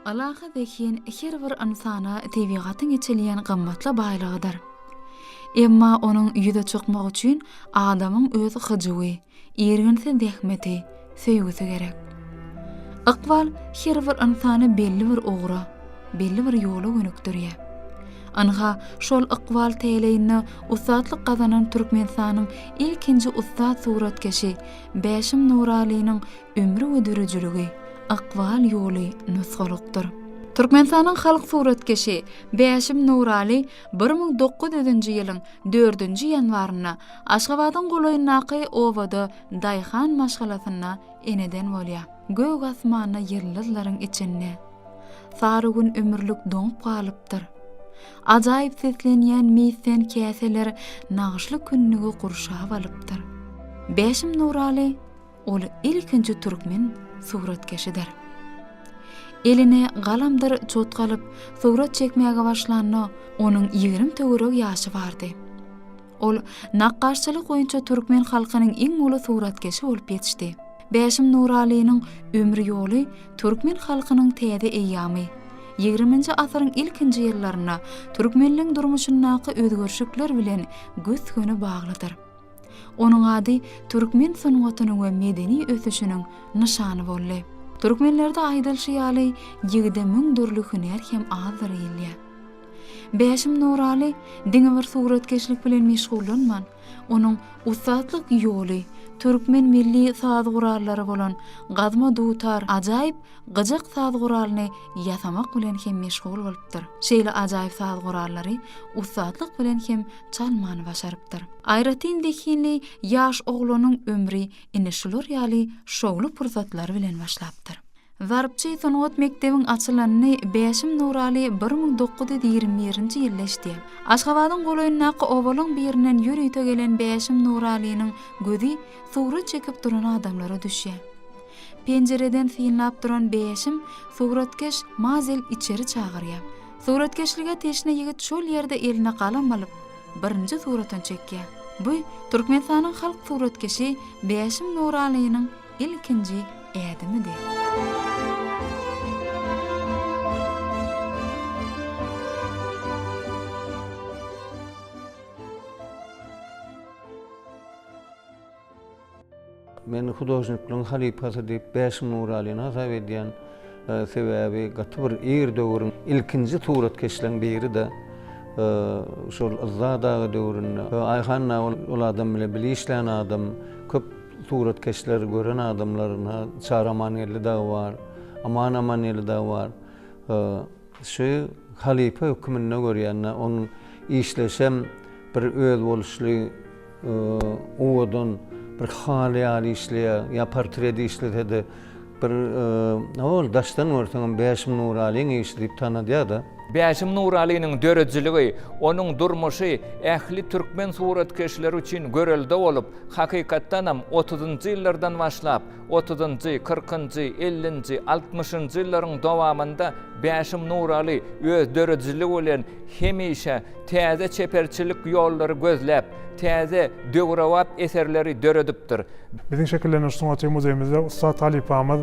Ylahy zehin her bir ynsana tebigatyň eçilýän gymmatly baýlygydyr. Emma onuň ýüze çykmagy üçin adamyň öz hyjuwy, irginsiz zähmeti, söýgüsi gerek. Ykbal her bir ynsany belli bir ugra, belli bir ýola gönükdirýär. Ynha, şol ykbal täleýinde ussatlyk gazanan Türkmenistanyň ilkinji ussat suratkeşi Bäşim Nuralynyň ömri we döredijiligi, ykbal ýoly nusgalykdyr. Türkmenistanyň halk suratkeşi Bäşim Nuraly 1900-nji ýylyň dördünji ýanwarynda Aşgabadyň golaýyndaky obada daýhan maşgalasynda eneden bolýar. Gök asmanda ýyldyzlaryň içinde Sary gün ömürlik doňup galypdyr. Ajaýyp seslenýän misden käseler nagyşly kündügi gurşap alypdyr. Bäşim Nuraly Ol ilkinji türkmen suratkeşidir. Eline galamdyr çotga alyp, surat çekmäge başlanda, onuň 20 töweregi ýaşy bardy. Ol nakgaşçylyk boýunça türkmen halkynyň iň uly suratkeşi bolup ýetişdi. Bäşim Nuralynyň ömür ýoly türkmen halkynyň täze eýýamy, ýigriminji asyryň ilkinji ýyllarynda türkmenleň durmuşyndaky özgerişikler bilen gös-göni baglydyr. Onuň ady türkmen sungatynyň we medeni ösüşiniň nyşany boldy. Türkmenlerde aýdylyşy ýaly, ýigide müň dürli hünär hem azdyr diýilýär. Bäşim Nuraly diňe bir suratkeşlik bilen meşgullanman, onuň ussatlyk ýoly türkmen milli saz gurallary bolan gazma dutar, ajaýyp gyjak saz guralyny ýasamak bilen hem meşgul bolupdyr. Şeýle ajaýyp saz gurallary ussatlyk bilen hem çalmany başarypdyr. Aýratyn zehinli ýaş oglanyň ömri ine şular ýaly şowly pursatlar bilen başlapdyr. Zarpçy sungat mekdebiň açylanyny Bäşim Nuraly 1921-nji ýylda eşidýär. Aşgabadyň golaýyndaky obalaň birinden ýörite gelen Bäşim Nuralynyň gözi surat çekip duran adamlara düşýär. Penjireden synlap duran Bäşim suratkeş Mazel içeri çagyrýar. Suratkeşlige teşne ýigit şol ýerde eline galam alyp, birinji suratyny çekýär. Bu Türkmenistanyň halk suratkeşi Bäşim Nuralynyň ilkinji ädimidi. Men hudožnikligiň halypasy diýip Bäşim Nuralyny hasap edýän. Sebäbi gaty bir ir döwrüň ilkinji suratkeşleň biri-de şol Yzzat aga döwründe. Aýhan aga ol adam bilen bile işlän adam, köp suratkeşleri gören adamlar, Çary Amangeldi dagy bar, Aman Amangeldi dagy bar. Şu halypa höküminde görýän-de, onuň işleşem bir özboluşly owadan bir haly ýaly işleýär, ýa portret işlese-de bir ol daşdan görseňem Bäşim Nuralyň işi diýip tanadýar-da. Bäşim Nuralynyň döredijiligi, onuň durmuşy ähli türkmen suratkeşleri üçin görelde bolup, hakykatdanam otuzynjy ýyllardan başlap, Otuzynjy, kyrkynjy, ellinji, altmyşynjy ýyllaryň dowamynda Bäşim Nuraly öz döredijiligi bilen hemişe täze çeperçilik ýollary gözläp, täze, döwrebap eserleri döredipdir. Biziň Şekillendiriş sungaty muzeýimizde ussat halypamyz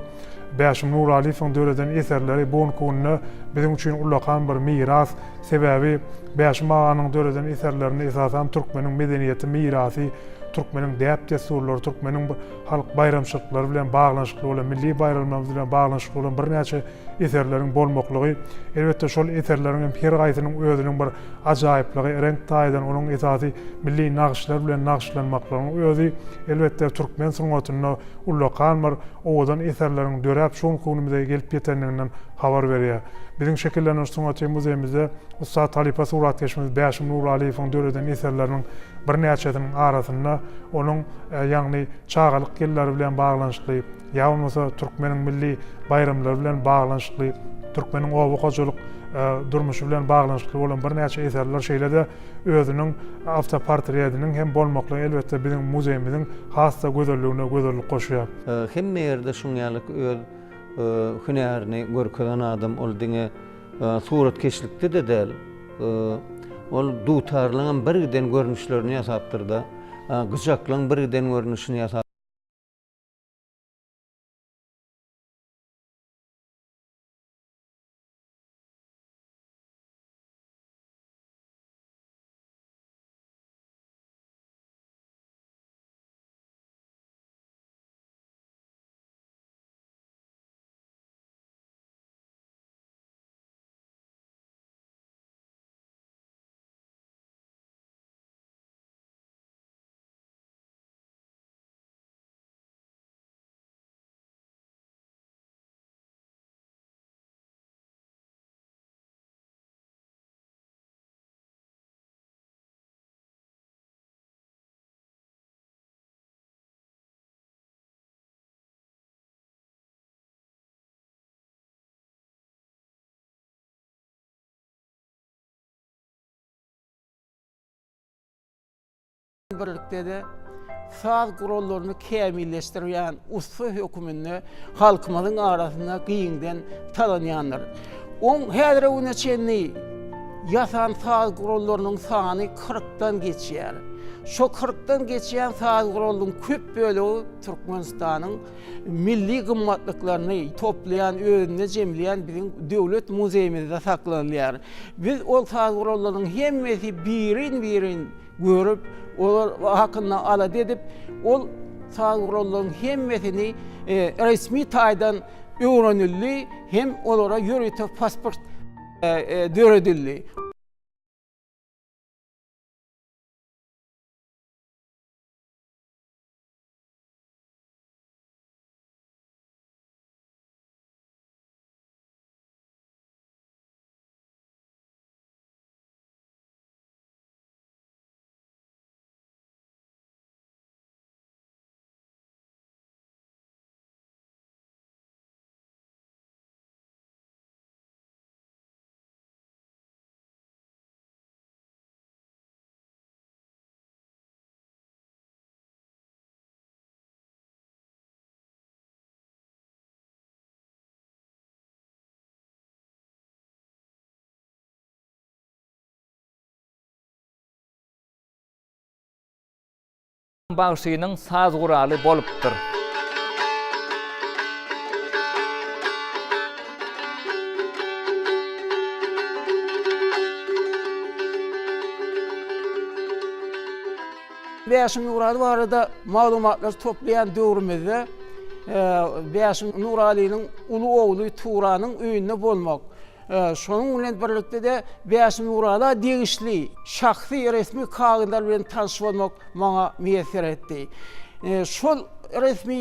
Bäşim Nuralyýewiň döreden eserleri bu günki günde biziň üçin ullakan bir miras. Sebäbi Bäşim aganyň döreden eserlerinde esasan türkmeniň medeniýeti, mirasy, türkmeniň däp-dessurlary, türkmeniň halk baýramçylyklary bilen baglanyşykly bolan, milli baýramlarymyz bilen baglanyşykly bolan birnäçe eserleriň bolmaklygy, elbetde, şol eserleriň hem her haýsynyň özüniň bir ajaýyplygy, reňk taýdan onuň esasy milli nagyşlar bilen nagyşlanmaklygynyň özi, elbetde, türkmen sungatynda ullakan bir owadan eserleriň döräp şu günki günümize gelip ýetendiginden habar berýär. Biziň Şekillendiriş sungaty muzeýimizde ussat halypa suratkeşimiz Bäşim Nuralyýewiň döreden eserleriniň birnäçesiniň arasynda onuň ýagny çagalyk ýyllary bilen baglanyşykly, ýa bolmasa türkmeniň milli baýramlary bilen baglanyşykly, türkmeniň oba hojalyk durmuşy bilen baglanyşykly bolan birnäçe eserler, şeýle-de özüniň awtoportretiniň hem bolmaklygy elbetde biziň muzeýimiziň has-da gözelligine gözellik goşýar. Hemme ýerde şuň ýaly öz hünärini görkezen adam ol diňe Suratkeşlikde-de däl, ol dutarlaryňam birgiden görnüşlerini ýasapdyr-da, gyjaklaryň birgiden görnüşini ýasap. bilen birlikde-de saz gurallaryny kämilleşdirýän ussa höküminde halkymyzyň arasynda giňden tanalýandyr. Oň häzire güne çenli ýasan saz gurallarynyň sany kyrkdan geçýär. Şo kyrkdan geçýän saz guralynyň köp bölegi Türkmenistanyň milli gymmatlyklaryny toplaýan, özünde jemleýän biziň Döwlet muzeýimizde saklanylýar. Biz ol saz gurallarynyň hemmesi birin-birin görüp, olar hakynda alada edip, ol saz gurallaryň hemmesini resmi taýdan öwrenildi hem olara ýörite pasport döredildi. Bagşynyň saz guraly bolupdyr. Bäşim Nuraly barada maglumatlar toplaýan döwrümizde Bäşim Nuralynyň uly ogly Turanyň öýünde bolmak, şonuň bilen birlikde-de Bäşim Nurala degişli şahsy resmi kagyzlar bilen tanyş bolmak maňa miýesser etdi. Şol resmi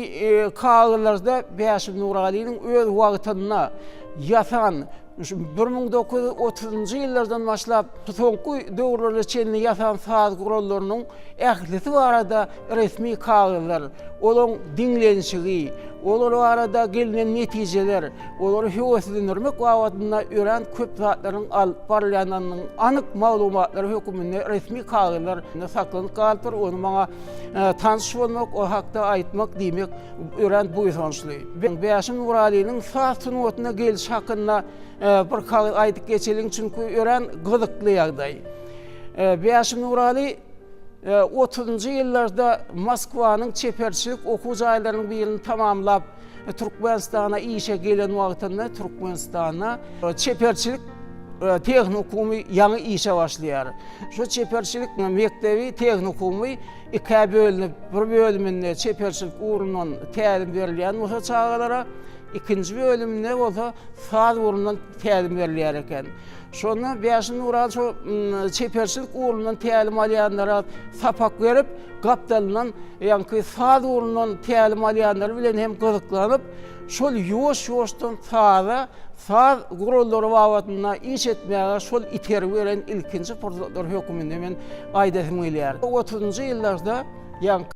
kagyzlarda Bäşim Nuralynyň öz wagtynda ýasan 1930-njy ýyllardan başlap soňky döwürlere çenli ýasan saz gurallarynyň ählisi barada resmi kagyzlar, olaryň diňlenişigi, olar barada gelnen netijeler, olary höweslendirmek babatynda örän köp zatlaryň alyp barylýandygynyň anyk maglumatlary hökmünde resmi kagyzlar saklanyp galypdyr. Ony maňa tanyş bolmak, o hakda aýtmak diýmek örän buýsançly. Bäşim Nuralynyň saz sungatyna gelşi hakynda bir kagyz aýdyp geçeliň, çünki örän gyzykly ýagdaý. Bäşim Nuraly otuzynjy ýyllarda Moskwanyň çeperçilik okuw jaýlarynyň birini tamamlap, Türkmenistana işe gelen wagtynda Türkmenistanda çeperçilik tehnikumy ýaňy işe başlaýar. Şu çeperçilik mekdebi, tehnikumy ikä bölünip, bir bölüminde çeperçilik ugrundan tälim berilýän bolsa çagalara, ikinji bölüminde bolsa saz ugrundan tälim berilýär eken. Şonda Bäşim Nuraly şo çeperçilik ugrundan tälim alýanlara sapak berip, gapdalyndan ýaňky saz ugrundan tälim alýanlar bilen hem gyzyklanyp, şol ýuwaş-ýuwaşdan saza, saz gurallary babatynda iş etmäge şol itergi beren ilkinji pursatlar hökmünde men aýdasym gelýär. Otuzynjy ýyllarda ýaňky.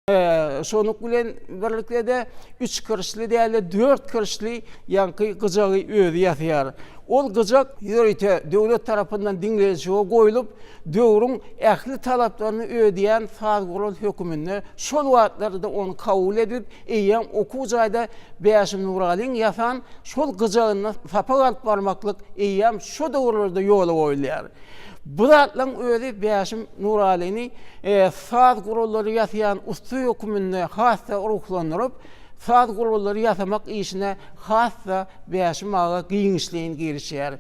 Şonuň bilen birlikde-de üç kirişli däl-de, dört kirişli ýaňky gyjagy özi ýasaýar. Ol gyjak ýörite döwlet tarapyndan diňlenişige goýlup, döwrüň ähli talaplaryny ödeýän saz gural höküminde şol wagtlarda-da ony kabul edilip, eýýäm okuw jaýda Bäşim Nuralyň ýasan şol gyjagyndan sapak alyp barmaklyk eýýäm şo döwürlerde ýola goýulýar. Bu zatlaryň özi Bäşim Nuralyny saz gurallary ýasaýan ussa höküminde has-da ruhlandyryp, saz gurallary ýasamak işine has-da Bäşim aga giňişleýin girişýär.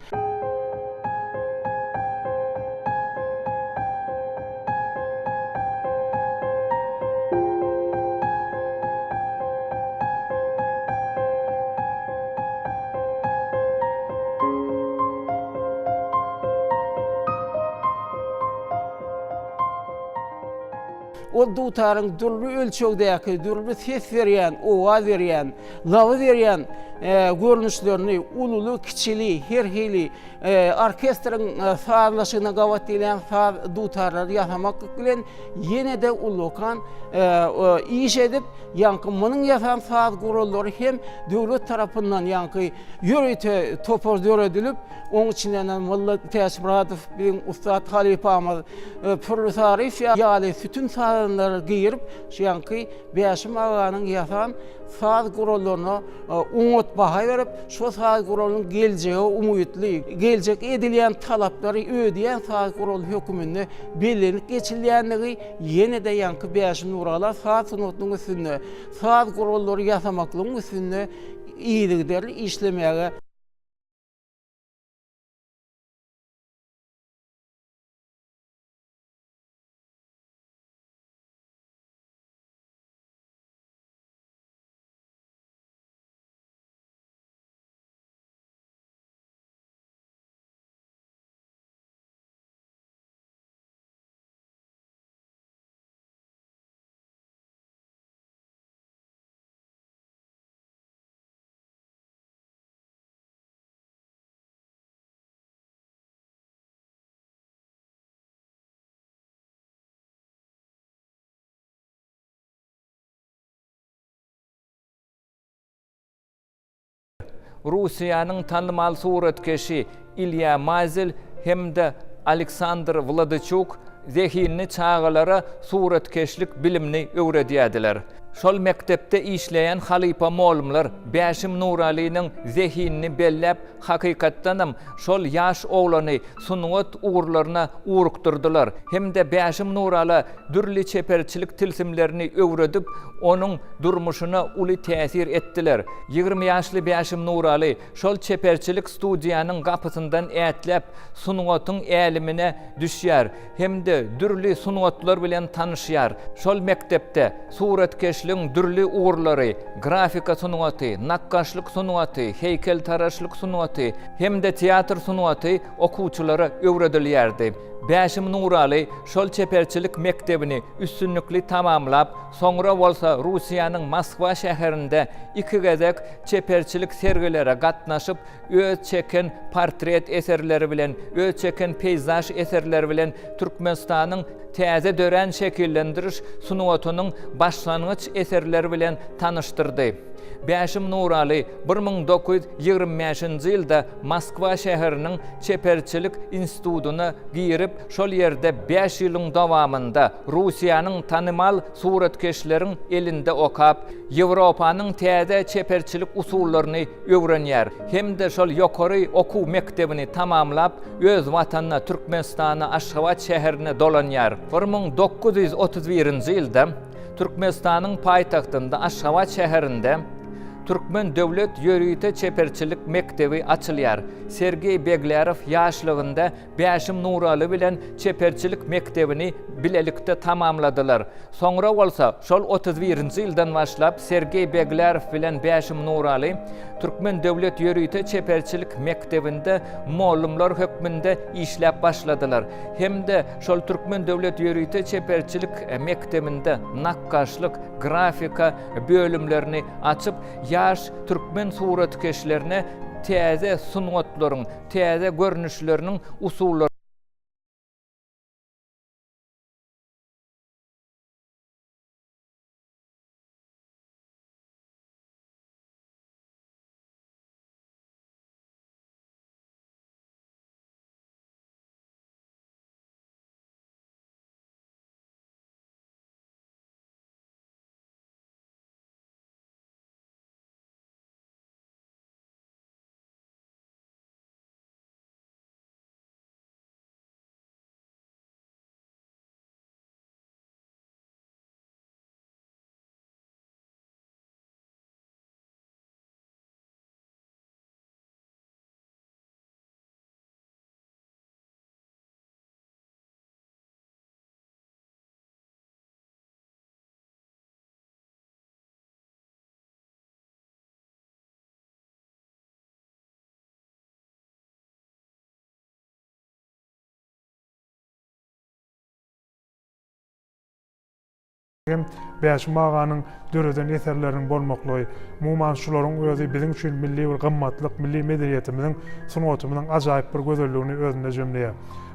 Ol dutaryň dürli ölçegdäki, dürli ses berýän, owaz berýän, labyz berýän görnüşlerini ululy-kiçili, her hili orkestriň sazlaşygyna gabat gelýän saz dutarlary ýasamaklyk bilen ýene-de ullakan iş edip, ýaňky munuň ýasan saz gurallary hem döwlet tarapyndan ýaňky ýörite topar döredilip, oň içinden Molla Täçmyradow biziň ussat halypamyz, Pürli Saryýew ýaly sütün sazandalary girip, şu ýaňky Bäşim aganyň ýasan saz gurallaryna oňat baha berip, şo saz guralynyň geljege umytly, geljek edilýän talaplary ödeýän saz guraly höküminde bellenip geçilýändigi ýene-de ýaňky Bäşim Nurala saz sungatynyň üstünde, saz gurallary ýasamaklygyň üstünde yzygiderli işlemäge. Russiýanyň tanymal suratkeşi Ilýa Mazel hem-de Aleksandr Wladyçuk zehinli çagalara suratkeşlik bilimini öwredýärdiler. Şol mekdepde işleýän halypa molumlar Bäşim Nuralynyň zehinini belläp, hakykatdanam, şol ýaş oglany sungat ugurlaryna ugrukdyrdylar hem-de Bäşim Nurala dürli çeperçilik tilsimlerini öwredip, onuň durmuşyna uly täsir etdiler. 20 ýaşly Bäşim Nuraly şol çeperçilik studiýanyň gapysyndan ätläp, sungatyň älemine düşýär hem-de dürli sungatlar bilen tanyşýar. Şol mekdepde suratkeşligiň dürli ugurlary, grafika sungaty, nakgaşlyk sungaty, heýkeltaraşlyk sungaty hem-de teatr sungaty okuwçylara öwredilýärdi. Bäşim Nuraly şol çeperçilik mekdebini üstünlikli tamamlap, soňra bolsa Russiýanyň Moskwa şäherinde iki gezek çeperçilik sergilere gatnaşyp, öz çeken portret eserleri bilen, öz çeken peýzaž eserleri bilen Türkmenistanyň täze dörän şekillendiriş sungatynyň başlangyç eserleri bilen tanyşdyrdy. Bäşim Nuraly 1925-nji ýylda Moskwa şäheriniň çeperçilik institutyna girip, şol ýerde bäş ýylyň dowamynda Russiýanyň tanymal suratkeşleriň elinde okap, Ýewropanyň täze çeperçilik usullaryny öwrenýär hem-de şol ýokary okuw mekdebini tamamlap, öz Watanyna, Türkmenistana, Aşgabat şäherine dolanýar. 1931-nji ýylda Türkmenistanyň paýtagtynda, Aşgabat şäherinde Türkmen döwlet ýörite çeperçilik mekdebi açylýar. Sergeý Beglerow ýaşlygynda Bäşim Nuraly bilen çeperçilik mekdebini bilelikde tamamladylar. Soňra bolsa, şol 31-nji ýyldan başlap Sergeý Beglerow bilen Bäşim Nuraly Türkmen döwlet ýörite çeperçilik mekdebinde mollumlar hökmünde işläp başladylar hem-de şol Türkmen döwlet ýörite çeperçilik mekdebinde nakgaşlyk, grafika bölümlerini açyp, ýaş türkmen suratkeşlerine täze sungatlaryň täze görnüşleriniň usullaryny. Hem Bäşim aganyň döreden eserleriniň bolmaklygy, umuman, şularyň özi biziň üçin milli bir gymmatlyk, milli medeniýetimiziň, sungatymyzyň ajaýyp bir gözelligini özünde jemleýär.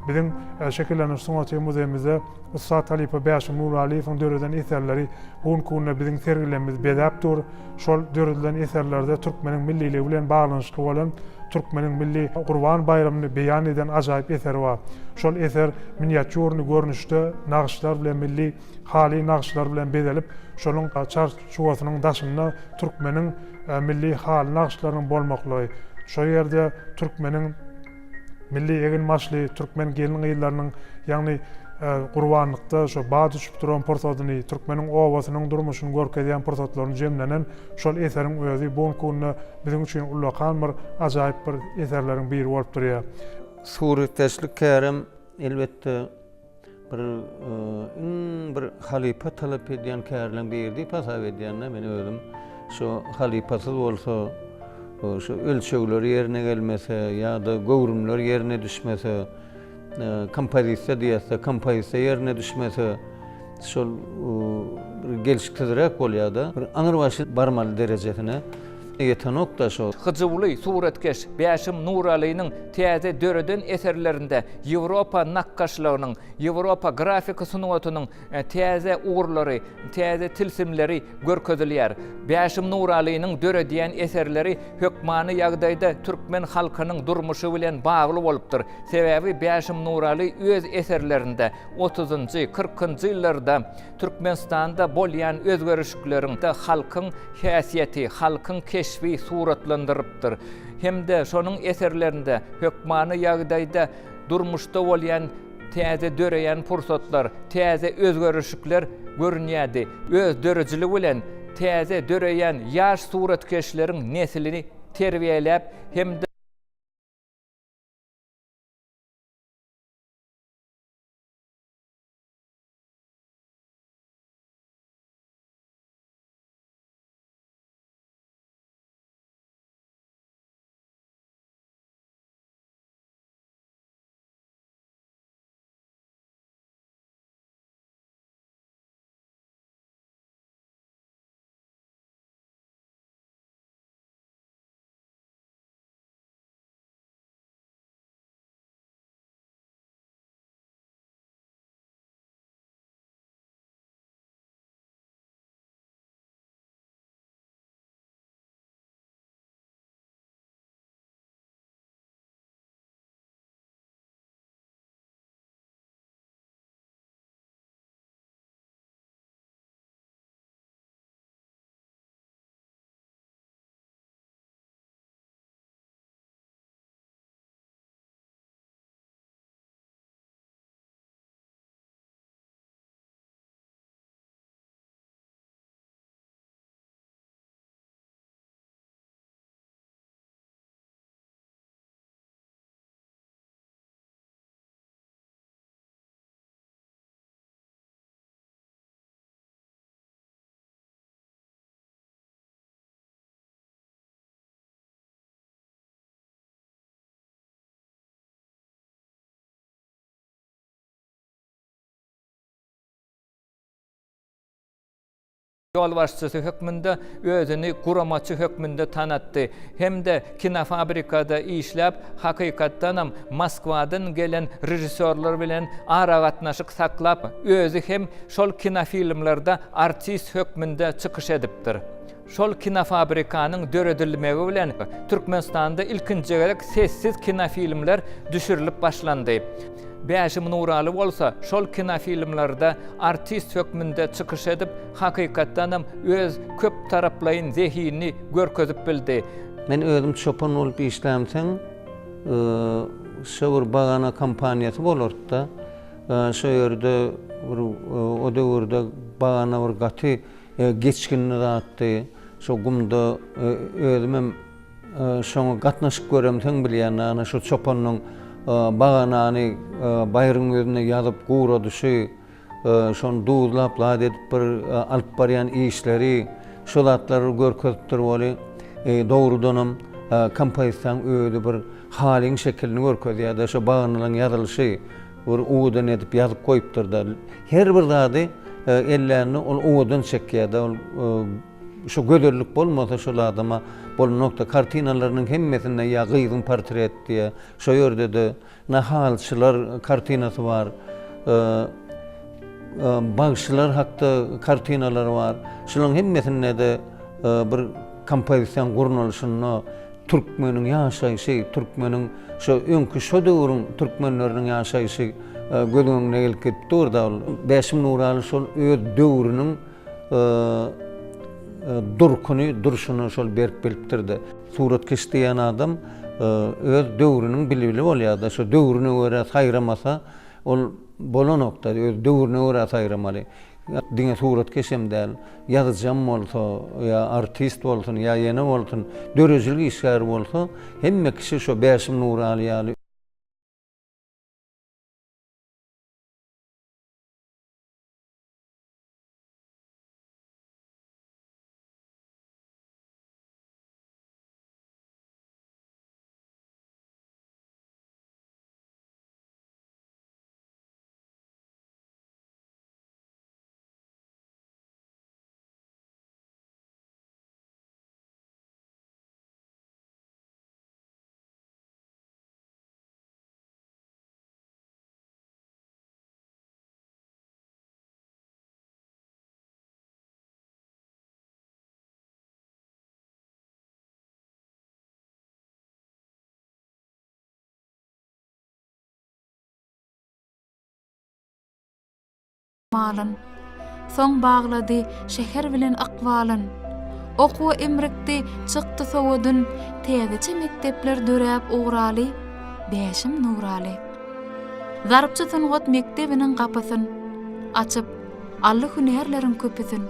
Biziň Şekillendiriş sungaty muzeýimizde ussat halypa Bäşim Nuralyýewiň döreden eserleri bu günki günde biziň sergilerimizi bezäp dur. Şol döredilen eserlerde türkmeniň milliligi bilen baglanyşykly bolan türkmeniň milli Gurban baýramyny beýan eden ajaýyp eseri bar. Şol eser miniatýurny görnüşde nagyşlar bilen milli haly nagyşlar bilen bezelip, şonuň çarçuwasynyň daşynda türkmeniň milli haly nagyşlarynyň bolmaklygy, şo ýerde türkmeniň milli egin-başly türkmen gelin-gyzlarynyň, ýagny gurbanlykda şo bat uçup duran pursadyny, türkmeniň obasynyň durmuşyny görkezýän pursatlaryny jemlenen şol eseriň özi bu günki günde biziň üçin ullakan bir ajaýyp bir eserleriň biri bolup durýar. Suratkeşlik kärem, elbetde, Bir iň bir halypa talap edýän kärleň biri diýip hasap edýän-de men özüm. Şo halypasyz bolsa, şo ölçegler ýerine gelmese ýa-da göwrümler ýerine düşmese, kompozisiýa diýýäs-de, kompozisiýa ýerine düşmese, şol bir gelşiksizräk bolýar-da. Bir aňrybaşy barmaly derejesine ýetenok-da şo. Hyjuwly suratkeş Bäşim Nuralynyň täze döreden eserlerinde Ýewropa nakgaşlygynyň, Ýewropa grafika sungatynyň täze ugurlary, täze tilsimleri görkezilýär. Bäşim Nuralynyň döredýän eserleri hökmany ýagdaýda türkmen halkynyň durmuşy bilen bagly bolupdyr. Sebäbi Bäşim Nuraly öz eserlerinde otuzynjy, kyrkynjy ýyllarda Türkmenistanda bolýan özgerişikleriň halkyň häsiýeti, halkyň keşbi suratlandyrypdyr hem-de şonuň eserlerinde hökmany ýagdaýda durmuşda bolýan täze döreýän pursatlar, täze özgerişikler görünýärdi. Öz döredijiligi bilen täze döreýän ýaş suratkeşleriň neslini terbiýeläp hem-de. Ýolbaşçysy hökmünde özüni guramaçy hökmünde tanatdy hem-de kinofabrikada işläp, hakykatdanam Moskwadan gelen režissýorlar bilen aragatnaşyk saklap, özi hem şol kinofilmlerde artist hökmünde çykyş edipdir. Şol kinofabrikanyň döredilmegi bilen Türkmenistanda ilkinji gezek sessiz kinofilmler düşürilip başlandy. Bäşim Nuraly bolsa şol kinofilmlerde artist hökmünde çykyş edip, hakykatdanam öz köptaraplaýyn zehinini görkezip bildi. Men özüm çopan bolup işlämseň, şo bir bagana kompaniýasy bolardy-da. Şo ýerde bir o döwürde bagana bir gaty Geçginli zatdy. Şo gumda özümem şoňa gatnaşyp göremsoň bilýän, ana şo çopanyň baganany baýryň ýüzüne ýazyp guradyşy, şony duzlap zat edip bir alyp barýan işleri, şo zatlary görkezipdir weli, dogrudanam kompozisiýaň özi bir halyň şekilini görkezýär-de, şo baganalaryň ýazylyşy. Bir owadan edip ýazyp goýupdyr-da. Her bir zady. ellände ol owadan çekýär-de, ol şo gözellik bolmasa şol adama bolanok-da. Kartinalarynyň hemmesinde ýa gyzyň portreti diýýär, şo ýerde-de Nahalçylar kartinasy bar. Bagşylar hakda kartinalar bar. Şularyň hemmesinde-de bir kompozisiýanyň gurnalyşynda türkmeniň ýaşaýşy, türkmeniň şo öňki şo döwrüň türkmenleriniň ýaşaýşy göz öňüne gelip gidip dur-da ol. Bäşim Nuraly şol öz döwrüniň durkuny, durşuny şol berip bilipdir-de. Suratkeş diýen adam öz döwrüniň bilbili bolýar-da, şo döwrüne görä saýramasa, ol bolanok-da, öz döwrüne görä saýramaly. Diňe suratkeş hem däl, ýazyjam bolsa, ýa artist bolsun, ýa ýene bolsun, döredijilik işgäri bolsa, hemme kişi şo Bäşim Nuraly ýaly. Malyn. Soň baglady şäher bilen ykbalyn. Okuwa imrikdi, çykdy sowadyn, Täzeçe mekdepler döräp ugraly, Bäşim Nuraly. Zarpçy sungat mekdebiniň gapysyn Açyp, aldy hünärleriň köpüsin.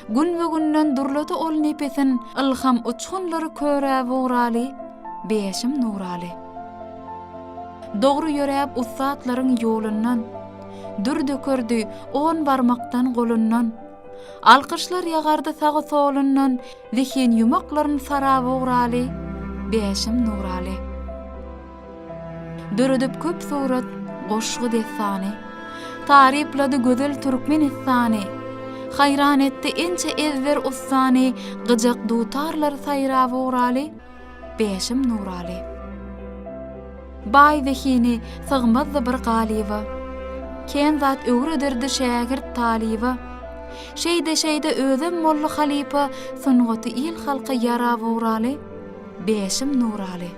Günbe-günden durlady ol nepesin, Ylham uçgunlary köräp ugraly, Bäşim Nuraly. Dogry ýöräp ussatlaryň ýolundan, Dür dökerdi on barmakdan golundan. Alkyşlar ýagardy sagy-solundan, Zehin ýumaklaryn sarap ugraly, Bäşim Nuraly. Döredip köp surat, goşgy dessany. Taryplady gözel Türkmenistany. Haýran etdi ençe ezber ussany, Gyjak dutarlar saýrap ugraly, Bäşim Nuraly. Baý zehini sygmazdy bir galyba. Kän zat öwrederdi şägirt talyba. Şeýde-şeýde özem boldy halypa, Sungaty il-halka ýarap ugraly, Bäşim Nuraly.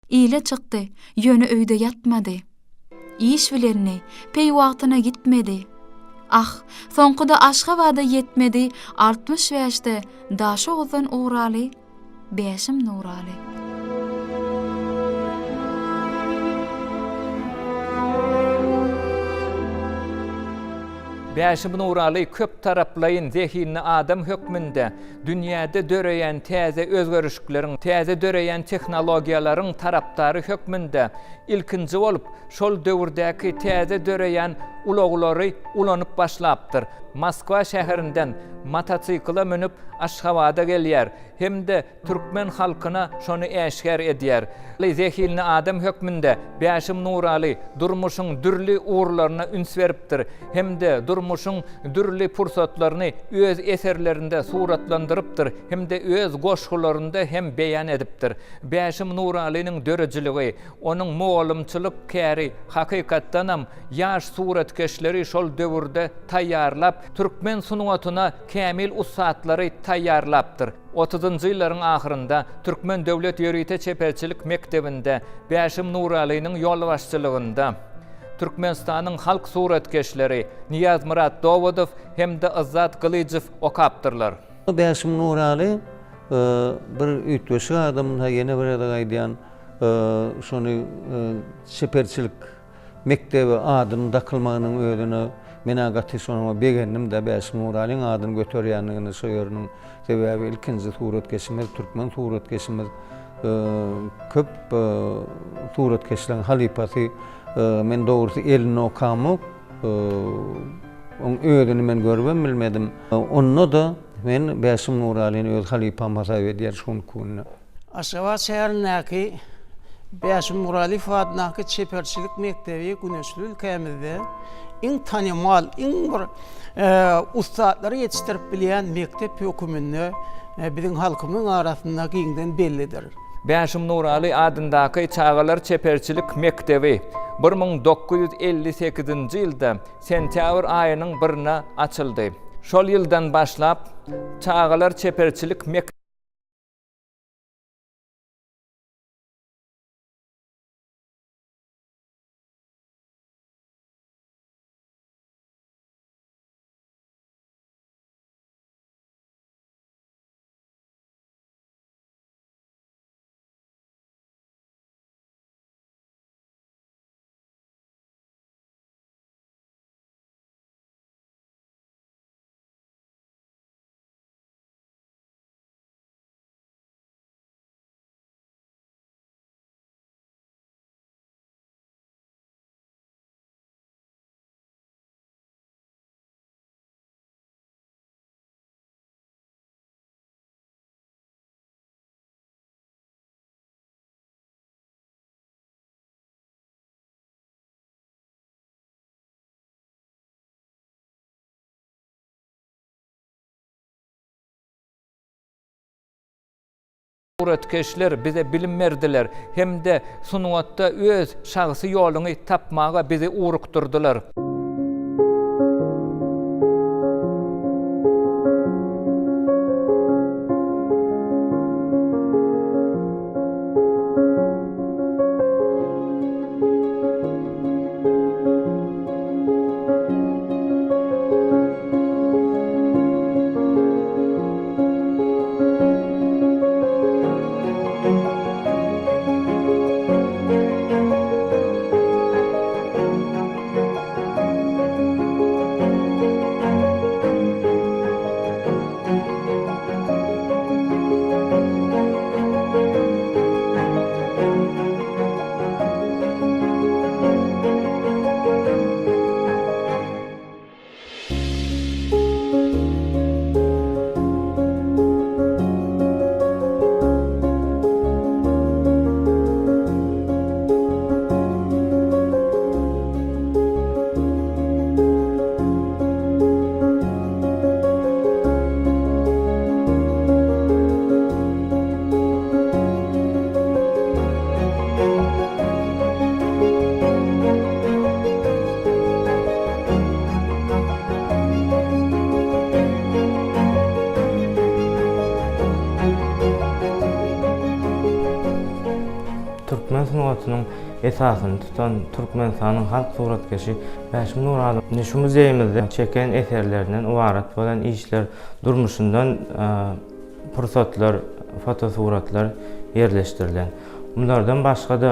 Ile çykdy, ýöne öýde ýatmady. Iş bilendi, peýwagtyna gitmedi. Ah, soňkuda Aşgabada ýetmedi, 65-de Daşoguzdan ugraly, Bäşim Nuraly. Bäşim Nuraly köptaraplaýyn zehinli adam hökmünde dünýäde döreýän täze özgerişikleriň, täze döreýän tehnologiýalaryň tarapdary hökmünde ilkinji bolup şol döwürdäki täze döreýän ulaglary ulanyp başlapdyr. Moskwa şäherinden motosikle münüp Aşgabada gelýär hem-de türkmen halkyna şony äşgär edýär. Zehinli adam hökmünde Bäşim Nuraly durmuşyň dürli ugurlaryna üns beripdir hem-de durmuşyň dürli pursatlaryny öz eserlerinde suratlandyrypdyr hem-de öz goşgularynda hem beýan edipdir. Bäşim Nuralynyň döredijiligi, onuň mugallymçylyk käri hakykatdanam ýaş suratkeşleri şol döwürde taýýarlap, türkmen sungatyna kämil ussatlary taýýarlapdyr. Otuzynjy ýyllaryň ahyrynda Türkmen döwlet ýörite çeperçilik mekdebinde Bäşim Nuralynyň ýolbaşçylygynda Türkmenistanyň halk suratkeşleri Nyýazmyrat Dowodow hem-de Yzzat Gylyjow okapdyrlar. Bäşim Nuraly bir üýtgeşik adam, ýene bir gezek aýdýan, şony çeperçilik Mekdebe adynyň dakylmagynyň özüne men-ä gaty şoňa begendim-de, Bäşim Nuralyň adyny göterýändigine şo ýeriniň. Sebäbi ilkinji suratkeşimiz, türkmen suratkeşimiz, köp suratkeşleriň halypasy. Men dogrusy elini okamok, oň özüni men görübem bilmedim. Onda-da men Bäşim Nuralyny öz halypam hasap edýän şu günki günde. Aşgabat şäherindäki. Bäşim Muralyýew adyndaky çeperçilik mekdebi güneşli ülkämizde iň tanymal, iň bir ussatlary ýetişdirip bilýän mekdep höküminde biziň halkymyzyň arasynda giňden bellidir. Bäşim Nuraly adyndaky çagalar çeperçilik mekdebi 1958-nji ýylda sentýabr aýynyň birine açyldy. Şol ýyldan başlap, çagalar çeperçilik. Suratkeşler bize bilim berdiler hem-de sungatda öz şahsy ýoluňy tapmaga bizi ugrukdyrdylar. Türkmen sungatynyň esasyny tutan Türkmenistanyň halk suratkeşi Bäşim Nuralyň şu muzeýimizde çeken eserlerinden ybarat bolan işler durmuşyndan pursatlar, fotosuratlar ýerleşdirilen. Bulardan başga-da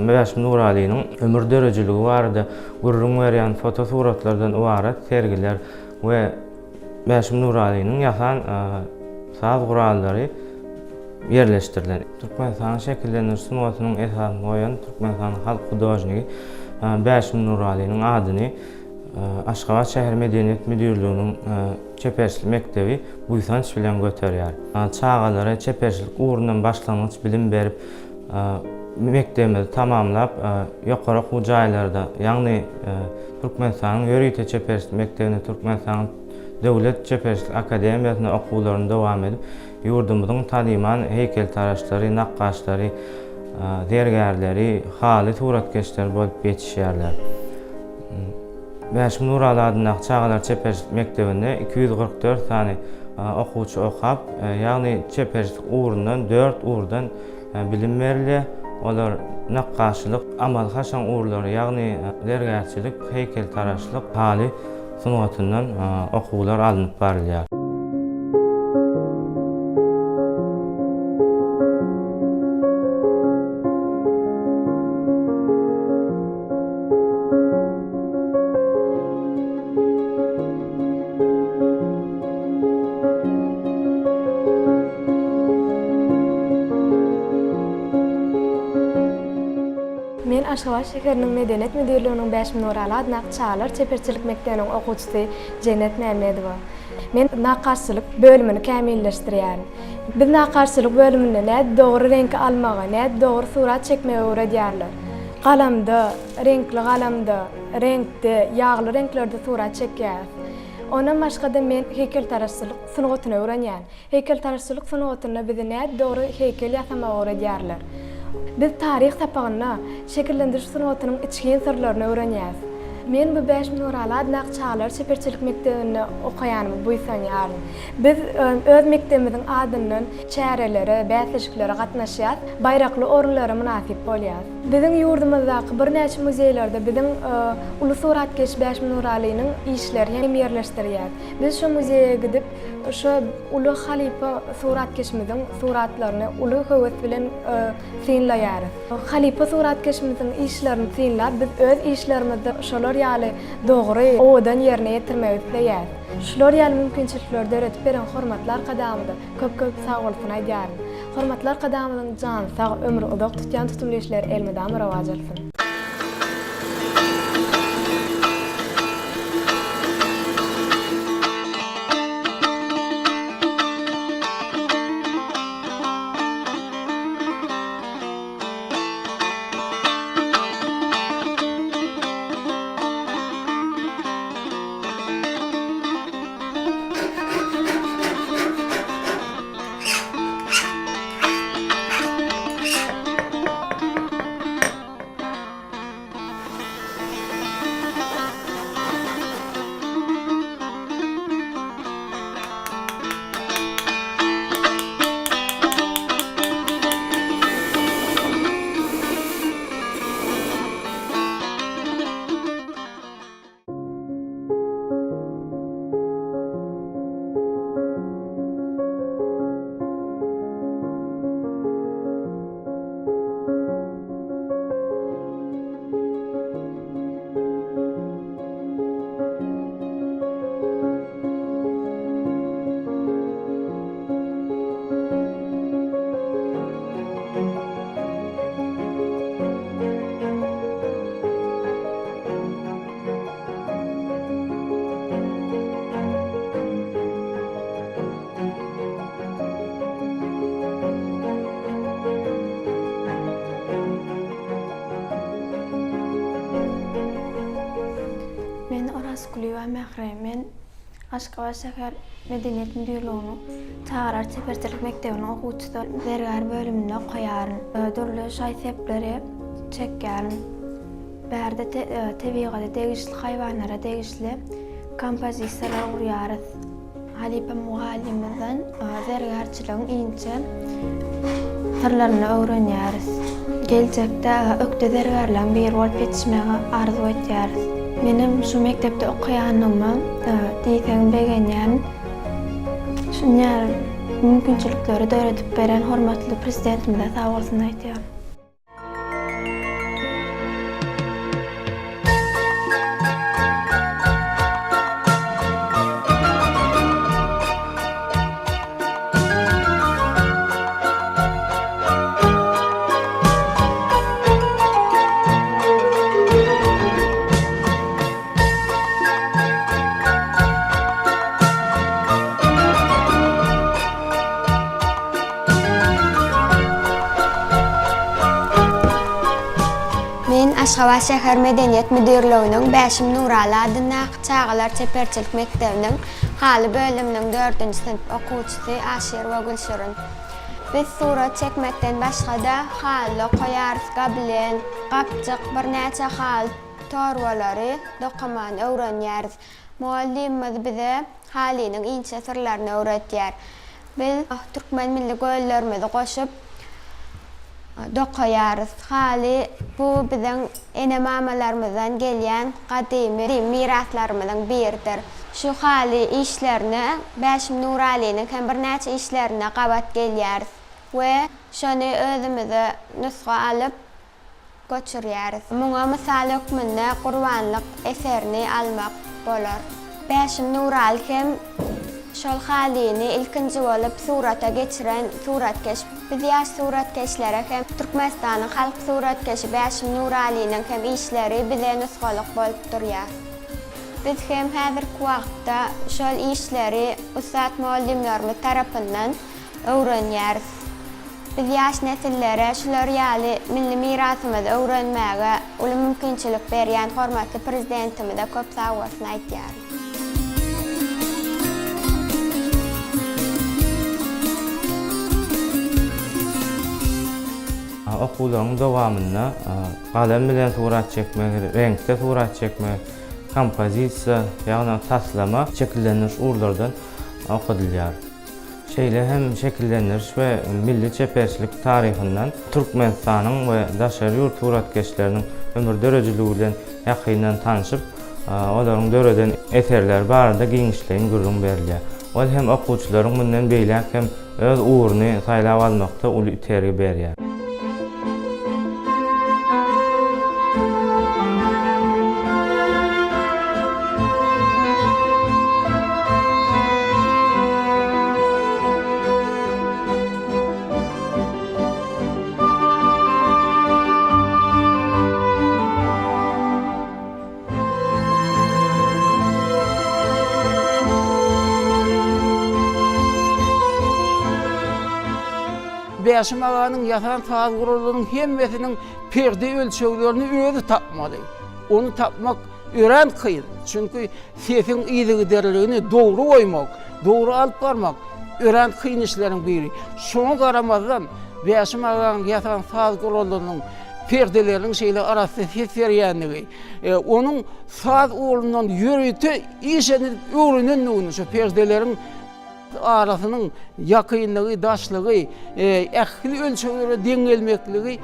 Bäşim Nuralynyň ömür döredijiligi barada gürrüň berýän fotosuratlardan ybarat sergiler we Bäşim Nuralynyň ýasan saz gurallary ýerleşdirilen. Türkmenistanyň şekillendiriş sungatynyň esasyny goýan Türkmenistanyň halk hudožnigi Bäşim Nuralynyň adyny Aşgabat şäher medeniýet müdirliginiň çeperçilik mekdebi buýsanç bilen göterýär. Çagalara çeperçilik ugrundan başlangyç bilim berip, mekdebimizi tamamlap, ýokary okuw jaýlarda, ýagny Türkmenistanyň ýörite çeperçilik mekdebinde, Türkmenistanyň Döwlet çeperçilik akademiýasynda okuwlaryny dowam edip, ýurdumyzyň tanymal heýkeltaraşlary, nakgaşlary, zergärleri, haly suratkeşleri bolup ýetişýärler. Bäşim Nuraly adyndaky çagalar çeperçilik mekdebinde 244 sany okuwçy okap, ýagny çeperçilik ugrundan dört ugurdan bilim berilýär. Olar nakgaşçylyk, amaly-haşam ugurlary, ýagny zergärçilik, heýkeltaraşlyk, haly sungatyndan okuwlar alnyp barylýar. Men. Aşgabat şäheriniň Medeniýet müdirliginiň Bäşim Nuraly adyndaky çagalar çeperçilik mekdebiniň okuwçysy Jennet Mämmedowa. Men nakgaşçylyk bölümini kämilleşdirýärin. Biz nakgaşçylyk bölüminde nädip dogry reňki almagy, nädip dogry surat çekmegi öwredýärler. Galamda, reňkli galamda, reňkde, ýagly reňklerde surat çekýäris. Ondan başga-da men heýkeltaraşçylyk sungatyny öwrenýän. Heýkeltaraşçylyk sungatynda bizi nädip dogry heýkel ýasamagy öwredýärler. Biz taryh sapagynda şekillendiriş sungatynyň içgin syrlaryny öwrenýäris. Men bu Bäşim Nuraly adyndaky çagalar çeperçilik mekdebinde okaýanyma buýsanýaryn. Biz öz mekdebimiziň adyndan çärelere, bäsleşiklere gatnaşýarys, baýrakly orunlara mynasyp bolýarys. Biziň ýurdumyzdaky birnäçe muzeýlerde biziň uly suratkeş Bäşim Nuralynyň işleri hem ýerleşdirilýär. Biz şo muzeýe gidip, şo uly halypa suratkeşimiziň suratlaryny uly höwes bilen synlaýarys. Halypa suratkeşimiziň işlerini synlap, biz öz işlerimizde şolar ýaly dogry, owadan ýerine ýetirmegi isleýäris. Şular ýaly mümkinçilikleri döredip beren hormatly Arkadagymyza köp-köp sagbolsun aýdýaryn. Hormatly Arkadagymyzyň jany sag, ömri uzak, tutýan tutumly işleri elmydama rowaç alsyn! Men Orazkulyýewa Mähri. Men Aşgabat şäher medeniýet müdirliginiň çagalar çeperçilik mekdebiniň okuwçysy, zergär bölüminde okaýaryn. Dürli şaý-sepleri çekýärin. Bärde tebigata degişli, haýwanlara degişli kompozisiýalar gurýarys. Halypa mugallymymyzdan zergärçiligiň inçe syrlaryny öwrenýäris. Geljekde ökde zergärleriň biri bolup ýetişmegi arzuw edýäris. Menem şu mekdepde okaýanyma diýseň begenýärin. Şuny ýaly mümkinçilikleri döredip beren hormatly Prezidentimize sagbolsun aýdýaryn. Men Aşgabat şäher medeniýet müdirliginiň Bäşim Nuraly adyndaky çagalar çeperçilik mekdebiniň haly bölüminiň dördünji synp okuwçysy Aşyrowa Gülşirin. Biz surat çekmekden başga-da, haly dokaýarys, goblen, gapjyk, birnäçe haly torbalary dokamany öwrenýäris. Mugallymymyz bize halynyň inçe syrlaryny öwredýär. Biz türkmen milli göllerimizi goşup dokaýarys. Haly bu biziň ene-mamalarymyzdan gelýän gadymy miraslarymyzyň biridir. Şu haly işlerine Bäşim Nuralynyň hem birnäçe işlerinde gabat gelýäris we şony özümize nusga alyp, göçürýäris. Muňa mysal hökmünde Gurbanlyk eserini almak bolar. Bäşim Nuraly hem şol halyny ilkinji bolup surata geçiren suratkeş. Biz ýaş suratkeşlere hem Türkmenistanyň halk suratkeşi Bäşim Nuralynyň hem işleri bize nusgalyk bolup durýar. Biz hem häzirki wagtda şol işleri ussat mugallymlarymyz tarapyndan öwrenýäris. Biz ýaş nesillere şular ýaly milli mirasymyzy öwrenmäge uly mümkinçilik berýän hormatly Prezidentimize köp sagbolsun aýdýaryn. Okuwlaryň dowamynda galam bilen surat çekmek, reňkde surat çekmek, kompozisiýa, ýagny taslama, şekillendiriş ugurlardan okadylýar. Şeýle hem şekillendiriş we milli çeperçilik taryhyndan Türkmenistanyň we daşary ýurt suratkeşleriniň ömür döredijiligi bilen ýakyndan tanşyp, olaryň döreden eserleri barada giňişleýin gürrüň berilýär. Ol hem okuwçylaryň mundan beýläk hem öz ugruny saýlap almakda uly itergi berýär. Bäşim aganyň ýasan saz gurallarynyň hemmesiniň perde ölçeglerini özi tapmaly. Ony tapmak örän kyn. Çünki sesiň yzygiderligini dogry goýmak, dogry alyp barmak örän kyn işleriň biri. Şoňa garamazdan, Bäşim aganyň ýasan saz gurallarynyň perdeleriniň şeýle arassa ses berýändigi, onuň saz ugrundan ýörite iş edinip öwrenendigini şu perdeleriň arasynyň ýakynlygy, daşlygy, ähli ölçeglere deň gelmekligi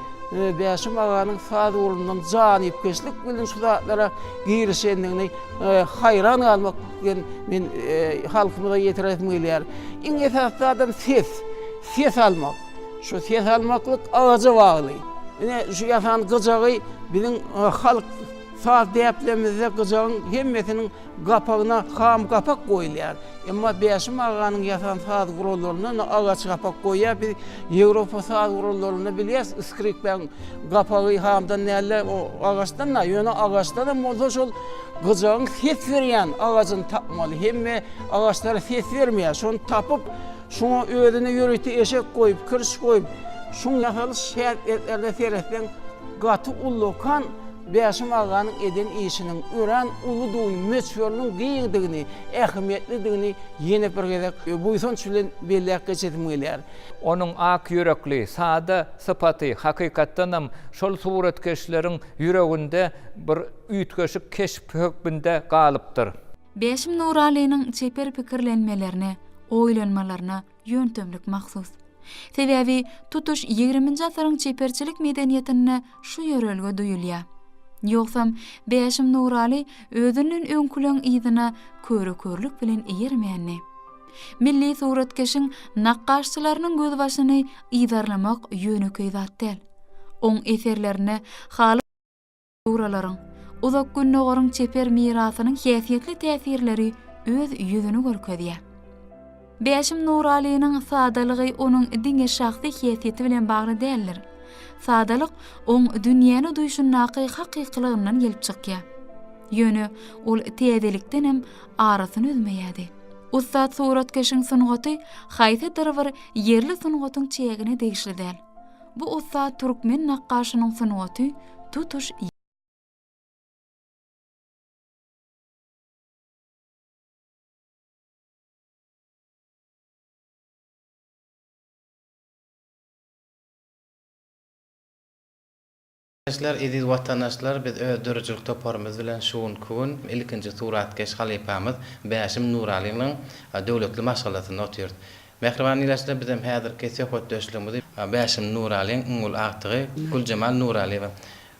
Bäşim aganyň saz ugrundan janypkeşlik bilen şu zatlara girişendigini haýran galmak bilen men halkymyza ýetiresim gelýär. Iň esasy zadam ses, ses almak. Şu ses almaklyk agaja bagly. Ine şu ýasan gyjagy biziň halk saz däplerimizde gyjagyň hemmesiniň gapagyna ham gapak goýulýar. Emma Bäşim aganyň ýasan saz gurallarynda agaç gapak goýýar. Biz Ýewropa saz gurallarynda bilýäs, skripkaň gapagy hamdan däl-de, o agaçdan-da. Ýöne agaçdanam bolsa şol gyjagyň ses berýän agajyny tapmaly. Hemme agaçlar ses bermeýär. Şony tapyp, şoňa özüne ýörite eşek goýup, kirş goýup, şuň ýasalyş şertlerine seretseň, gaty ullakan Bäşim aganyň eden işiniň örän uludygyny, möçberiniň giňdigini, ähmiýetlidigini ýene bir gezek buýsanç bilen belläp geçesim gelýär. Onuň ak ýürekli, sada sypaty hakykatdanam şol suratkeşleriň ýüreginde bir üýtgeşik keşp hökmünde galypdyr. Bäşim Nuralynyň çeper pikirlenmelerine, oýlanmalaryna ýöntemlik mahsus. Sebäbi tutuş ýigriminji asyryň çeperçilik medeniýetinde şu ýörelge duýulýar. Ýogsam Bäşim Nuraly özünden öňküleň yzyna köre-körlük bilen eýermändi. Milli suratkeşiň nakgaşçylarynyň gözbaşyny yzarlamak ýönekeý zat däl. Oň eserlerinde haly Uralaryň, Uzak Gündogaryň çeper mirasynyň häsiýetli täsirleri öz ýüzüni görkezýär. Bäşim Nuralynyň sadalygy onuň diňe şahsy häsiýeti bilen bagly däldir. Sadalyk oň dünýäni duýşundaky hakykylygyndan gelip çykýar. Ýöne ol täzelikdenem arasyny üzmeýärdi. Ussat suratkeşiň sungaty haýsydyr bir ýerli sungatyň çägine degişli däl. Bu ussat türkmen nakgaşynyň sungaty tutuş Ildeşler, eziz watandaşlar, biz öz döredijilik toparymyz bilen şu günki gün ilkinji suratkeş halypamyz Bäşim Nuralynyň döwletli maşgalasynda otyrys. Mähriban ilaçlar bizem häzirki söhbetdeşligimizi Bäşim Nuralyň iň uly agtygy Güljemal Nuralyýewa.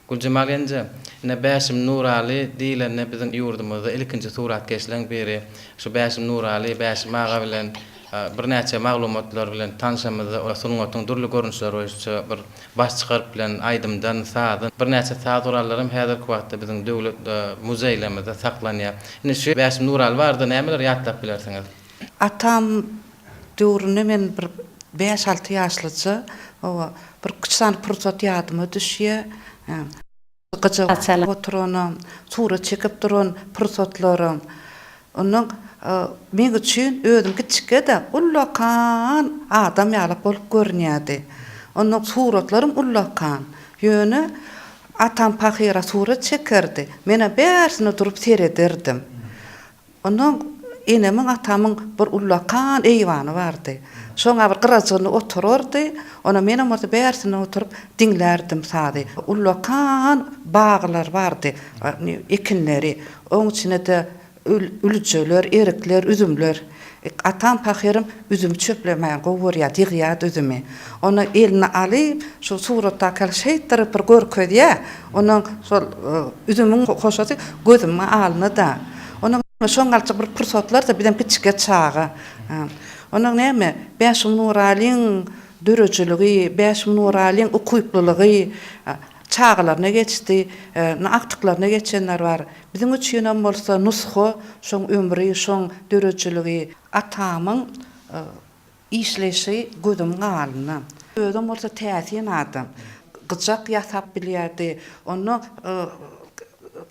Güljemal genje, ine Bäşim Nuraly diýlende biziň ýurdumyzda ilkinji suratkeşleň biri şu Bäşim Nuraly, Bäşim aga bilen birnäçe maglumatlar bilen tanşamyzda o sungatyň dürli görnüşleri boýunça bir baş çykaryp bilen aýdymdan, sazdan birnäçe saz gurallaram häzirki wagtda biziň döwlet muzeýlerimizde saklanýar. Indi şu Bäşim Nuraly barada nämeler ýatlap bilersiňiz? Atam döwründe men bir. Bäş-alty ýaşlyja, hawa, bir üç sany pursat ýadyma düşýär. Gyjak çalyp oturanam, surat çekip duran pursatlarym. Ondan meň üçin özüm kiçijikde-de ullakan adam ýaly bolup görünýärdi. Ondan suratlarym ullakan. Ýöne atam pahyra surat çekerdi. Menem bärsine durup serederdim. Ondan enemiň, atamyň bir ullakan eýwany bardy. Şoň bir gyrajygynda oturardy. Ondan menem bolsa bärsinde oturyp diňlärdim sazy. Ullakan baglar bardy, ekinleri. Oň içine-de üljeler, erikler, üzümler. Atam pahyrym üzüm çöplemäni gowy görýärdi, ýygýardy üzümi. Ony eline alyp, şu suratdaky ýaly şeýtdirip bir görkezýär. Onuň şol üzümiň hoşasy gözümiň alynda-da. Onuň şoň ýalyjyk bir pursatlar-da bizem kiçijik çaga. Onuň näme, Bäşim Nuralyň dörejiligi, Bäşim Nuralyň ukyplylygy çagalaryna geçdi, agtyklaryna geçenler bar. Biziň üçinem bolsa nusga şoň ömri, şoň döredijiligi. Atamyň işleýşi gözümiň alynda. Özem bolsa täsin adam. Gyjak ýasap bilýärdi. Onda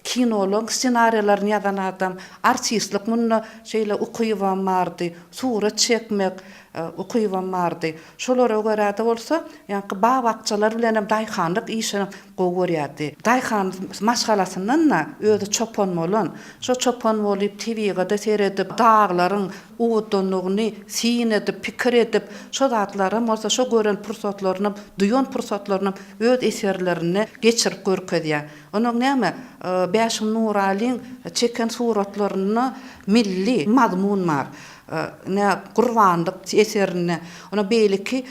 kinolaryň ssenariýalaryny ýazan adam. Artistlik munda şeýle ukybam bardy. Surat çekmek ukybam bardy. Şolara görä-de bolsa, ýaňky bag-bakjalar bilenem daýhanlyk işini gowy görýärdi. Daýhan maşgalasyndan-da özi çopan bolan. Şo çopan bolup, tebigata seredip, daglaryň owadanlygyny syn edip, pikir edip, şo zatlaram bolsa, şo gören pursatlarynam, duýan pursatlarynam öz eserlerinde geçirip görkezýär. Onuň näme, Bäşim Nuralyň çeken suratlarynda milli mazmun bar. Ine, Gurbanlyk eserinde, ony beýleki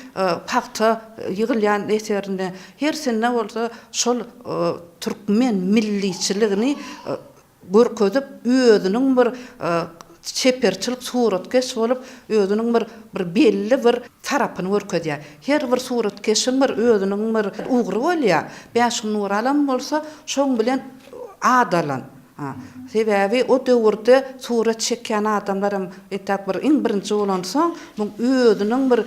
pagta ýygylýan eserinde, hersinde bolsa şol türkmen milliçiligini görkezip, özüniň bir çeperçilik suratkeş bolup, özüniň bir bir belli bir tarapyny görkezýär. Her bir suratkeşiň bir özüniň bir ugry bolýar. Bäşim Nuralam bolsa şoň bilen at alan. Sebäbi o döwürde surat çekýän adamlaram entäk bir iň birinji bolansoň, muň özüniň bir